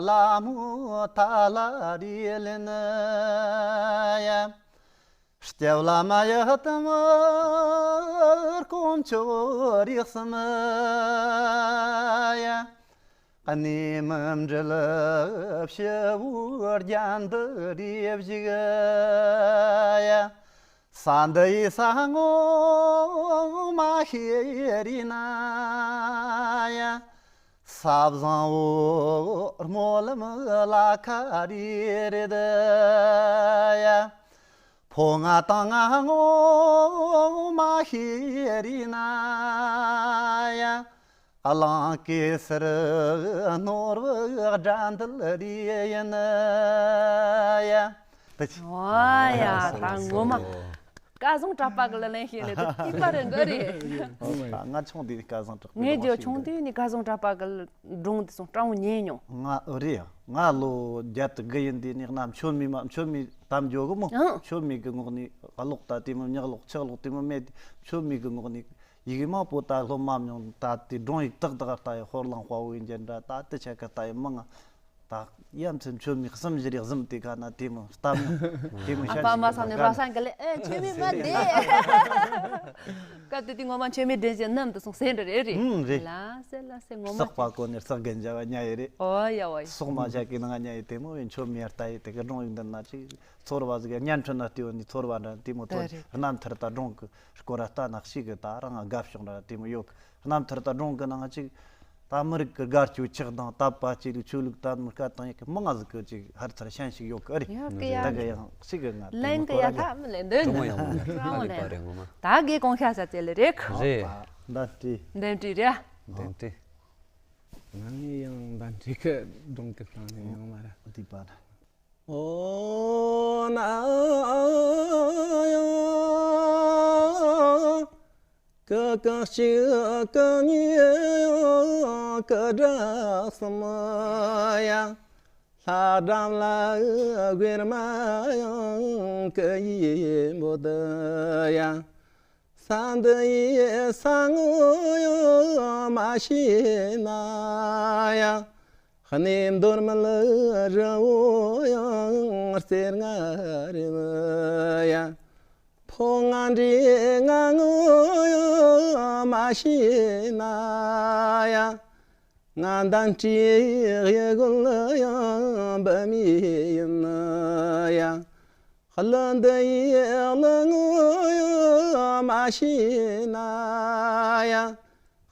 ལ་མོ་ཐ་ལ་རི་ལེ་ན་ཡ། སྐྱབས་ལ་མ་ཡ་ཏ་མ་དཀོན་མཆོག་རིགས་གསུམ་ཡ། གནས་མུན་འདྲིལ་ཕྱི་བོ་རྒྱན་དུ་རེ་བཞུགས་ཡ། ས་འདི་ཡི་ས་ངོ་མ་ཤེས་རི་ན་ཡ། ས་བཟང་བོ་སྨོན་ལམ་ལ་ཁ་རི་རེད་ཡ། ཕོ་ང་དང་ང་ངོ་མ་ཤེས་རི་ན་ཡ། གླིང་གེ་སར་ནོར་བུ་དགྲ་འདུལ་རི་ཡིན་ཡ། དེ་ཆི། ཨོ་ཡ་ད་ངོ་མ། སྐལ་བཟང་གྲགས་པ་གི་ལ་ལན་ཤེས་ལེ་དེ་ཏི་པ་རེད་འདི་རེད། ཨོ་མ་ཡ། ང་ཆུང་དུས་ནས་སྐལ་བཟང་གྲགས་པ་ངས་ཇོ་ཆུང་དུས་ནས་སྐལ་བཟང་གྲགས་པ་གི་སྒྲུང་དེ་སོང་སྤྲང་བོ་ཉན་མྱོང་། ང་ཨོ་རེད་ཡ། ང་ལོ་བརྒྱད་དུ་དགུ་ཡིན་དུས་ནས་གནའ་མཆོད་མེ་མ་མཆོད་མེ་དམ་འཇོག་གི་མོ། ཨང་། མཆོད་མེ་གི་ངོགས་ནས་གློག་ད་དེ་མོ་ཉག་གློག་ཆག་གློག་དེ་མོ་མེད་དུས་མཆོད་མེ་གི་ངོགས་ནས་ཡི་གེ་མང་པོ་ད་སློབ་མ་མྱོང་ད་དེ་སྒྲུང་ཡིག་ཏག་ཏག་ལྟ་ཡི་ཧོར་གླིང་དཔའ་བོ་ཡིན་གྱི་འདྲ་ད་དེ་ཆ་ག་ལྟ་ཡི་མང་ང་། ད་ཡ་མཚན་མཆོད་མེ་གསུམ་བཞི་རེ་གཟིམ་དེ་ག་ན་དེ་མོ་ལྟ་མོ་དེ་མོ་ཨ་ཤ་ཕ་མ་ཞིག་སང་ནས་ར་སང་ག་ལེ་ཨེ་མཆོད་མེ་མ་དེ། སྐབས་དེ་དུས་ངོ་མ་མཆོད་མེ་འདྲེན་བྱེད་ནམ་དུ་སོང་སེ་འདྲ་རེད་རེད། ཨུམ་རེད། ལ་སེ་ལ་སེ་ངོ་མ་སག་པ་གོ་ནས་སག་གན་བྱ་བ་ཉ་ཡི་རེད། ཨོ་ཡ་ཨོ་ཡ། སོག་མ་བྱ་གི་ནང་ཉ་ཡི་དེ་མོ་བའི་མཆོད་མེ་ལྟ་ཡི་དེ་ག་སྒྲུང་ཡིག་འདི་ན་ཅིག་ཚོར་བ་ཟིག་བརྙན་འཕྲིན་ན་ལྟེ་བ་ནས་ཚོར་བ་འདྲ་དེ་མོ་ཐོན་རྣམ་ཐར་ད་སྒྲུང་གི་སྐོར་ལྟ་ན་ཞིག་གི་ད་རང་དགའ་ཕྱོགས་འདྲ་དེ་མོ་ཡོད་གི། རྣམ་ཐར་དང་སྒྲུང་གི་ནང་གཅིག་ད་མི་རིགས་ཀྱི་དགའ་སྐྱོ་ཆགས་སྡང་དད་པ་བཅས་ལུགས་ཆོས་ལུགས་དད་མོས་སྐད་དང་ཡི་གེ་མང་ང་ཟིག་གི་ཅིག་ཧར་ཚར་ཤན་ཞིག་ཡོད་གི་རེད། ཡོད་གི་ཡ། ད་གི་ཡང་ཞིག་གི་ང་ལན་གི་ཡ་ཐ་མི་ལེན་འདོད་ནི་ཀྲུང་མོ་ཡང་མོ་ནི་ཧ་ལས་པ་རེད་ངོ་མ། ད་གི་གོང་ཤ་ས་ཅེ་ལེ་རེད། རེད། འདན་ཏི། འདན་ཏི་རེད། འདན་ཏི། ང་ནི་ཡང་འདན་ཏི་གི་སྒྲུང་གི་སྟེང་ནས་ཡོང་མ་རེད། འདི་པ་རེད། ཨོ་ན་ཡང་ཀི་ཀི་གཅིག་ཀི་གཉིས་ཀི་དྲུག་གསུམ་ཡ། ལྷ་འགྲམ་ལ་གོས་མ་ཡང་ཀི་ཡིན་པོ་དུ་ཡ། ས་འདི་ཡི་ས་ངོ་ཡང་མ་ཤེས་ན་ཡ། གནས་མདོར་མི་ལ་རི་བོ་ཡང་རྩེ་ལྔ་རེད་ཡ། ཕོ་ང་འདྲེ་ང་ངོ་ཡང་མ་ཤེས་ན་ཡ། ང་འདན་ཏིའི་གཡུལ་ལ་ཡང་འབུད་མི་ཡིན་ཡ། གླུ་འདི་ཡི་གླུ་ངོ་ཡང་མ་ཤེས་ན་ཡ།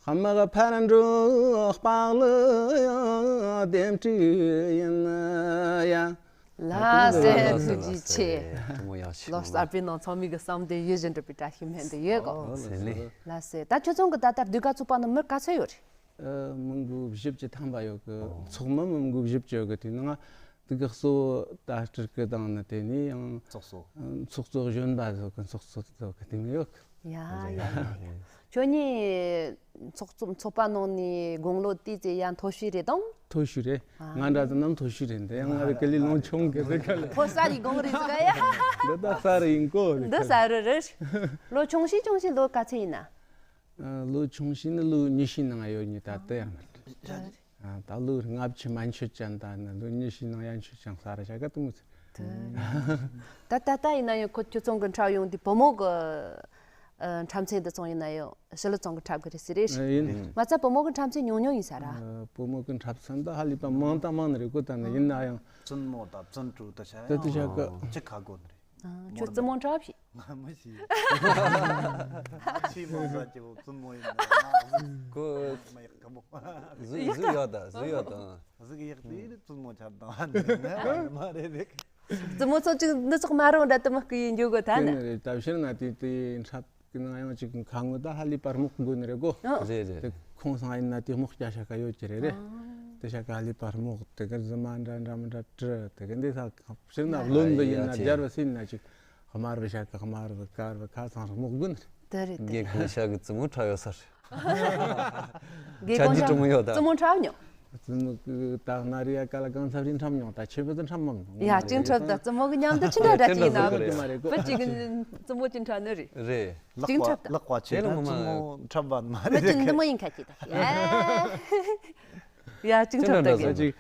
དམག་ཕར་འགྲོ་དཔའ་གླུ་ཡང་ལྡེམ་དྲུག་ཡིན་ཡ། ལགས་སེ་ཐུགས་རྗེ་ཆེ། ཐུགས་མོ་ཡག་ཤོས། ལོ་གསར་པའི་ནང་ཚང་མའི་གི་བསམ་དོན་ཡིད་བཞིན་འགྲུབ་པའི་བཀྲ་ཤིས་སྨོན་འདུན་ཡོད་གོ། ཟེར་ནས། ལགས་སེ་ད་ཁྱོད་ཚང་གི་ད་ལྟ་ཟློས་གར་ཚོགས་པ་ནང་མི་ག་ཚོད་ཡོད་རེད། ཨ། མི་འགོ་བཞི་བཅུ་ཐམ་པ་ཡོད་གི། ཨོ། ཚོགས་མི་མི་འགོ་བཞི་བཅུ་ཡོད་གི། དེ་ནང་དེ་གི་གཙོ་བོ་ད་སྤྲུལ་སྐུ་དང་ནི་དེ་ནས་ཡང་ཚོགས་གཙོ། ཨ། ཚོགས་གཙོ་གཞོན་པ་ཚོ་གི་ཚོགས་གཙོ་ཚོ་གི་དེ་མོ་ཡོད་གི། ཡ་ཡ་ཡ་ཡ། ཁྱོད་གཉིས་ཚོགས་གཙོ་ཚོགས་པ་ནང་ནས་དགུང་ལོ་དེ་ཙེ་ཡ་མཐོ་ཤོས་རེད་དམ། མཐོ་ཤོས་རེད། ཨ། ང་འདྲ་ཙམ་ན་མཐོ་ཤོས་རེད། འདི་ཡང་ང་རེ་ཀི་ལི་ལོང་ཆུང་གི་རེད་ག་ལེ། ཕོ་གསར་ཡི་དགུང་རེད་ཟེར་ག་ཡ། འདི་ད་གསར་ཡིན་གོ་རེད། འདི་གསར་རེད། ལོ་ཆུང་ཤོས་ཆུང་ཤོས་ལོ་ག་ཚོད་ཡིན་ན། ཨ། ལོ་ཆུང་ཤོས་ནི་ལོ་ཉི་ཤུའི་ནང་ཡོད་ནི་ད་ལྟ་ཡང་མི་འདྲ། ཨ། ད་ལོ་ལྔ་བཅུ་མན་ཆད་ཅན་ད་ནི་ལོ་ཉི་ཤུའི་ནང་ཡན་ཆད་ཅན་ས་ར་ཤ་ག་དུ་མི་ཚེ། ད་ད་ལྟ་ཡིན་ན་ཡང་ཁོ་ཁྱོད་ཚང་གི་འཁྲབ་ཡོང་དུས་བུ་མོ་གི་ཨ། འཁྲབ་ཚན་འདི་ཚང་ཡིན་ན་ཡང་ཞི་ལུ་ཚང་གི་འཁྲབ་གི་རེད་ཟེར་རེད། ཨ། ཡིན། མ་ཚད་བུ་མོ་གི་འཁྲབ་ཚན་ཉུང་ཉུང་ཡིན་ས་ར། ཨ། བུ་མོ་གི་འཁྲབ་ཚན་ད་ཧ་ལས་པ་མང་དང་མང་ནི་རེད་གོ། ད་ནི་ཡིན་ན་ཡང་བཙུན་མོ་དང་བཙུན་དྲུག་ད་ཆ་ད་དུ་ཆ་གི་ཅི་ཁ་གོ་ནི་རེད། ཨ། ཁྱོད་བཙུན་མོ་འཁྲབ་ཤིག་ང་མི་ཤེས། ཆེས་མང་ས་ཀྱི་བཙུན་མོ་ཡིན་ན་ང་གཟུགས་ཁོ་མ་ཡག་གི་མོ། གཟུགས་གཟུགས་ཡག་ད་གཟུགས་ཡག་ད། གཟུགས་ཡག་དེ་བཙུན་མོ་ཆགས་དང་ང་མ་རེད་ཟེར། བཙུན་མོ་ཚོ་ཅིག་འདི་ཚོགས་མ་རུང་འདྲ་དུ་མི་སྐུ་ཡིན་འཇོག་གོ་ད་ནི། དེ་ནི་རེད། ད་ཕྱིར་ན་དེ་དེ་འཁྲབ་གི་ནང་ཡང་ཅིག་ཁ་ངོ་ད་ཧ་ལས་པར་རྨོག་དགོས་ནི་རེད་གོ། ཨ། རེད་རེད། དེ་ཁོང་སང་ཡིན་ན་དེ་རྨོག་སྐྱ་ཤ་ཀ་ཡོད་ཀྱི་རེད་རེད། ཨ། དེ་ཤ་ཀ་ཧ་ལས་པར་རྨོག་དེ་གར་རྫི་མ་འདྲ་འདྲ་མི་འདྲ་བྲི་དེ་གར་འདི་ས་ཕྱིར་ན་ཨ། བློན་འདི་ཡིན་ན་ཡ་ཅེ། རྒྱལ་བ་སྲིད་ན་ཅིག་དམར་བའི་ཤ་ཀ་དམར་བའི་དཀར་བའི་ཁ་ཚང་རྨོག་དགོས་ནི་རེད། དེ་རེད་དེ། རྒན་ཁོང་ཤ་གི་བཙུན་མོ་འཁྲབ་ཡོད་ས་རེད། རྒན་ཆ་ཁོང་རྒྱུ་ཤ་གྲོ་མོ་ཡོད་ད། བཙུན་མོ་འཁྲབ་མྱོང་། བཙུན་མོ་གི་ད་ན་རི་ཡ་ཀ་ལ་གང་ཚབ་རིན་འཁྲབ་མྱོང་ད་ཆེ་བུ་དུ་འཁྲབ་མ་མྱོང་། ཡ་གཅིག་འཁྲབ་ད་བཙུན་མོ་གི་མཉམ་དུ་ཆི་འདྲ་འདྲ་ཅིག་ཡིན་ན། ཅི་མ་རེད་གོ། བུ་གཅིག་གི་བཙུན་མོ་གཅིག་འཁྲབ་ནི་རེད། རེད། ལག་གཅིག་འཁྲབ་ད། ལག་པ་ཆེ་ད་བཙུན་མོ་འཁྲབ་པ་མ་རེད། མི་གཅིག་འདི་མོ་ཡིན་ཁ་ཅིག་ད། ཡ་གཅིག་འཁྲབ་ད་གི། ཅིག་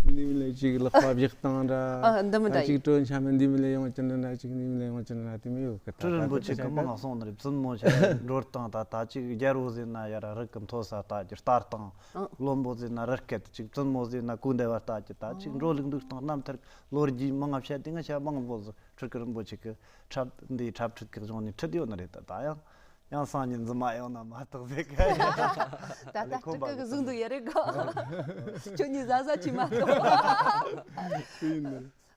འདི་མི་ལས་ཅིག་ལག་པ་བཞག་སྟངས་འདྲ། ཨ་འདི་མི་འདྲ་ཅིག་ཡིན། གྲོན་ཆ་མི་འདི་མི་ལས་ཡོང་ཅི་འདྲ་འདྲ་ཅིག་འདི་མི་ལས་ཡོང་ཅི་འདྲ་འདྲ་དེ་མི་ཡོད་གི། ད་ཀྲི་རིན་པོ་ཆེ་གི་མང་སོང་ནི་རེད། བཙུན་མོ་ཆ་འགྲོ་སྟངས་ད་ད་ཅིག་རྒྱལ་བོ་ཟེར་ན་ཡ་ར་རི་གི་མཐོ་ས་ལྟ་རྒྱུ་ལྟ་སྟངས། ཨ། བློན་པོ་ཟེར་ན་རི་སྐད་ཅིག་བཙུན་མོ་ཟེར་ན་གོ་འདེ་བ་ལྟ་རྒྱུ་ད་ཅིག་འགྲོ་ལུགས་འདུག་སྟངས་རྣམ་ཐར་ལོ་རྒྱུས་མང་ང་བཤད་དེ་ང་ཆ་མང་པོ་ཟིག་ཁྲི་ཀི་རིན་པོ་ཆེ་གི་འཁྲབ་འདིའི་འཁྲབ་ཁྲིད་ཀྱི་གཞུང་ནས་ཁྲིད་ཡོད་ནི་རེད། ད་ད་ཡང་ཡང་སང་ཉིན་རྫུན་མ་ཡོང་ན་མ་གཏོགས་ཟེར་གི། ད་ལྟ་ཁོ་ཁྲི་ཀི་གི་གཟུགས་འདུག་ཡ་རེད་གོ། ཁྱོད་གཉིས་ཟ་ཟ་ཆི་མ་གཏོགས།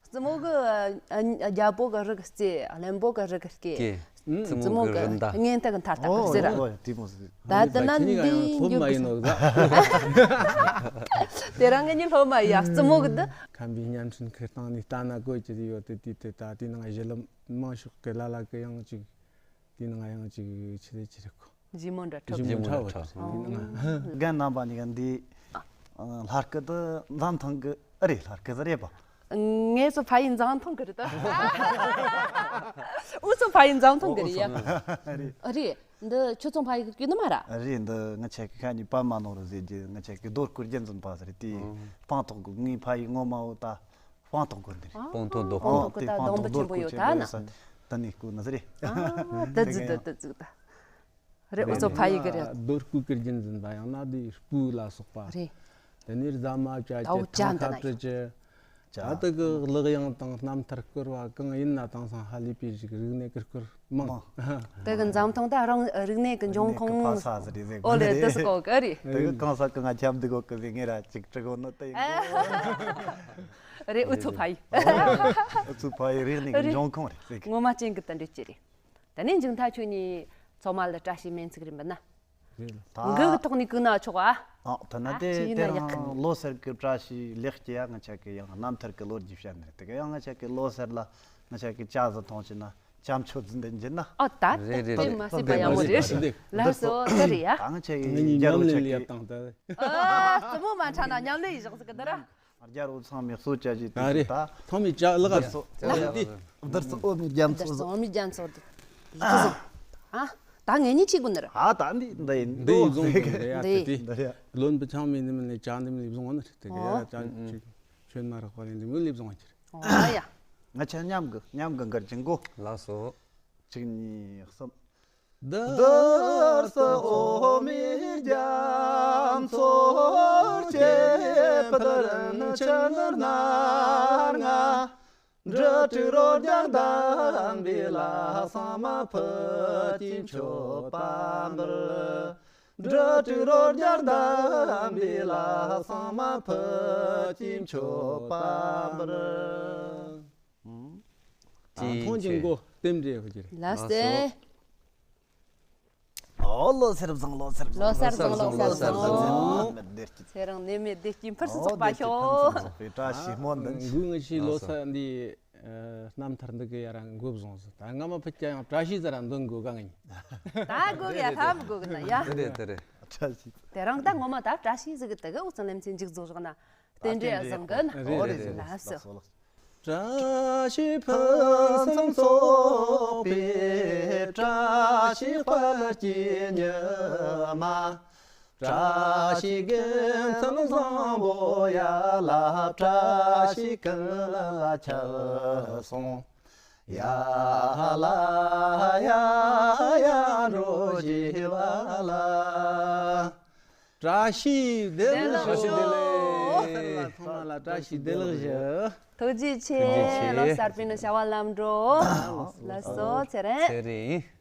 བཙུན་མོ་གི་ཨ་ཨ་རྒྱལ་པོ་གི་རིགས་རྩེ་བློན་པོ་གི་རིགས་སྐེ། ཀེ། ཨུ། བཙུན་མོ་གི་བཙུན་མོ་གི་རིན་ད། ངན་ཐག་གི་མཐའ་ལྟ་གི་ཟེར་ར། ཨོ་ཡ་དེ་མོ་ཟེར། ད་ལྟ་ན་ཁྱེད་གཉིས་ཀ་ཡང་འདི་སློབ་མ་ཡིན་ནོ་ད། དེ་རང་ངེད་གཉིས་སློབ་མ་ཡིན་ཡ། བཙུན་མོ་གི་འདི། ཁམས་པའི་བརྙན་འཕྲིན་ཁུལ་སྟེང་ནས་ལྟ་ན་དགོས་ཀྱི་ཡོད་དེ་དུས་དེ་ད་དེའི་ནང་གཞི་ལམ་མང་ཤོས་ཀྱི་ལ་ལ་གི་ཡང་ཅིག་དེའི་ནང་ཡང་ཅིག་ཆི་རེད་ཆི་རེད་གོ། ཞི་མོ་འདྲ་འཁྲབ། ཞི་མོ་འཁྲབ། ཨོ། དེའི་ནང་། རྒན་རྣམ་པ་གཉིས་ཀ་འདི་ལྷ་སྐུ་དུ་འཛམ་ཐང་གི་ཨ་རེད། ལྷ་སྐུ་ཟིག་རེད་པ། ངས་སུ་ཕ་ཡིན་འཛམ་ཐང་གི་རེད་ད། འུ་ཚོ་ཕ་ཡིན་འཛམ་ཐང་གི་རེད་ཡ། ཨ་རེད། འདི་ཁྱོད་ཚོ་ཕ་ཡིན་གི་ནི་མ་ར། རེད། འདི་ང་ཆ་གི་ཁ་ཉིན་པ་མ་ནོར་རུ་ཟེར་གྱི་ང་ཆ་གི་རྡོ་སྐུ་རྒྱན་འཛིན་པ་ཟེར་དེ་སྤང་ཐོག་གི་ངའི་ཕ་ཡིན་ངོ་མ་འོ་ད། སྤང་ཐོག་སྒོ་འདི་རེད། སྤང་ཐོག་རྡོ་སྤང་ཐོག་གི་ད་སྡོང་པོ་ཆེན་པོ་ཡོད་ད་ན། ད་ནི་སྐུ་ན་ཟེར་རེད། ཨ་ད་ཟི་ད་ད་ཟི་ད། རེད། འུ་ཚོ་ཕ་ཡི་གི་རེད། རྡོ་སྐུ་གི་རྒྱན་འཛིན་པ་ཡང་ན་འདི་སྤུ་ལ་སོགས་པ། རེད། དེ་ནས་རྫ་མ་བཅའ་ད་འུ་ཅི་ཅག་ཐང་འདི་ཁ་ན་བྲི་ཅི། ད་དེ་གི་ལག་ཡང་དང་རྣམ་ཐར་བསྐུར་བ་གང་ཡིན་ན་དེང་སང་ཧ་ལས་པའི་ཞིག་རིག་གནས་ཀྱི་སྐོར་མང་། དེ་གི་འཛམ་ཐང་ད་རང་རིག་གནས་ཀྱི་འབྱུང་ཁུངས། ཨོ་ལེ་དེ་སུ་གོ་གི་རེད། དེ་གི་གང་ས་གི་ང་ཁྱབ་འདི་གོ་གི་ཟེར་ངེ་ར་ཅིག་དྲི་གོ་ནོ་དེ་ཡིན་གོ། རེད། འུ་ཚོ་ཕ་ཡི། འུ་ཚོ་ཕ་ཡི་རིག་གནས་ཀྱི་འབྱུང་ཁུངས་རེད་ཟེར་གི། ངོ་མ་ཅན་གི་ད་འདྲི་ཅི་རེད། ད་ནས་མཇུག་མཐའ་ཁྱོད་གཉིས་ཚང་མ་ལ་བཀྲ་ཤིས་སྨོན་ཚིག་རེ་འབུལ་ན། རེད་ལ། མགུ་གི་ཐོག་ནས་བཀུག་ན་ཆོག་ཨ། ཨ་ད་ན་ཨ་དེ་ཅི་ཡིན་ན་དེ་ཡག་གི། རང་ལོ་སར་གི་བཀྲ་ཤིས་ལེགས་སྐྱེ་ཡ་ང་ཆ་གི་ཡང་རྣམ་ཐར་གི་ལོ་རྒྱུས་བཤད་ནི་རེད། དེ་གི་ཡང་ང་ཆ་གི་ལོ་སར་ལ་ང་ཆ་གི་ཇ་ཟི་ཐོང་ཆི་ན་ཇ་མཆོད་ཟི་འདི་འགྱིན་ན། ཨ་ད་རེད་རེད་དེ་རེད། མ་སྲིད་པ་ཡག་མོ་རེད། ལ་སོ་ད་རེད་ཡ། ད་ང་ཆ་གི་ངའི་རྒྱལ་ཉམས་ལེན་ལ་ཡ་བོ་ཆ་གི། བཏང་ད། ཨ་རྩེད་མོ་མ་འཁྲབ་ན་ཉམས་ལེན་ཡི་བཞག་ཟི་གི་ད་ར། རྒྱལ་བོ་ཚང་མས་གསོལ་ཇ་བཞེས་ཨ་དུས་རེད། ད། ཚང་མས་ཇ་ལག་བསྡུར་ཚོ་ཨོ་མི་རྒྱ་མཚོ་བསྡུར་ཚོ་ཨོ་མི་རྒྱ་མཚོ་བསྡུར་ཚོ་ཨོ་མི་རྒྱ་མཚོ་བསྡུར་ཚོ། ཨ་ད་ངེད་གཉིས་གཅིག་པུ་ནི་རེད། ཨ་ད་འདི་འདི་ཡིན་འདི་ཡིན་རྫོང་གི་རེད་ཡ། འདི་དེ་དེ་འདི་རེད། བློན་པོ་ཚང་མས་འདི་མི་ལས་ཇ་འདི་མི་ལས་བཟུང་བ་ནི་རེད། དེ་ག་ཡ་ཨོ་ཇ་ཆོས་མ་རག་པ་ལས་འདི་མི་ལས་བཟུང་བ་ཅི་རེད། ཨོ་ཡ། ང་ཆ་མཉམ་གི་མཉམ་གི་འགར་གྱི་མགོ་ལགས་སོ། གཅིག་གཉིས་གསུམ། བསྡུར་ས་ཨོ་མི་རྒྱ་མཚོར་སྐྱེས་པ་དར་ནི་ཆུ་ནར་ནར་ང་། འབྲུ་དྲུག་རོ་རྒྱག་འདམ་པའི་ལ་གསང་མ་ཕུ་ཅི་མཆོད་པ་འབུལ། འབྲུ་དྲུག་རོ་རྒྱག་འདམ་པའི་ལ་གསང་མ་ཕུ་ཅི་མཆོད་པ་འབུལ། ཅི་ཐོང་ཅིང་མགོ་རྟེན་འབྲེལ་ཧུ་ཅི་རེད། ལགས་སེ། ཨོ་ལོ་སེར་བཟང་ལོ་སེར་བཟང་ལོ་སེར་བཟང་ལོ་སེར་བཟང་ལོ་སེར་བཟང་། ཚེ་རིང་ནད་མེད་བདེ་སྐྱིད་ཕུན་སུམ་ཚོགས་པ་ཤོག། བཀྲ་ཤིས་སྨོན་འདུན། འགུ་ངི་ཤི་ལོ་ས་འདི་རྣམ་ཐར་འདི་གི་ཡ་ར་འགོ་བཟུང་ཟི། ད་ང་མ་ཕུད་ཀྱ་ཡང་བཀྲ་ཤིས་ཟེར་ར་འདོན་དགོས་ག་ངི། ད་དགོས་ག་ཡ་ལྷ་མི་དགོས་གི་ན་ཡ། དེ་རེད་དེ་རེད། བཀྲ་ཤིས། དེ་རང་ད་ངོ་མ་ད་བཀྲ་ཤིས་ཟིག་གི་དེ་གི་འུ་ཚང་ལེམ་ཚན་མཇུག་རྫོགས་བཞག་ན། རྟེན་འབྲེལ་བཟང་གི་ན། རེད་རེད་རེད། ལགས་སོ། བཀྲ་ཤིས་ཕུན་སུམ་ཚོགས་པའི་བཀྲ་ཤིས་དཔལ་གྱི་ཉི་མ། བཀྲ་ཤིས་དགེ་མཚན་བཟང་པོ་ཡ་ལ། བཀྲ་ཤིས་ཀུན་ལ་ཁྱབ་སོང་། ཡ་ལ་ཡ་ཡ་འགྲོ་བཞི་བ་ལ། བཀྲ་ཤིས་བདེ་ལེགས། བཀྲ་ཤིས་བདེ་ལེགས། ལ་ཐོག་མ་ལ་བཀྲ་ཤིས་བདེ་ལེགས་ཞུ། ཐུགས་རྗེ་ཆེ། ཐུགས་རྗེ་ཆེ། ལོ་གསར་པའི་ནང་བྱ་བ་ལམ་འགྲོ། ལགས་སོ། ཚེ་རིང་། ཚེ་རིང་།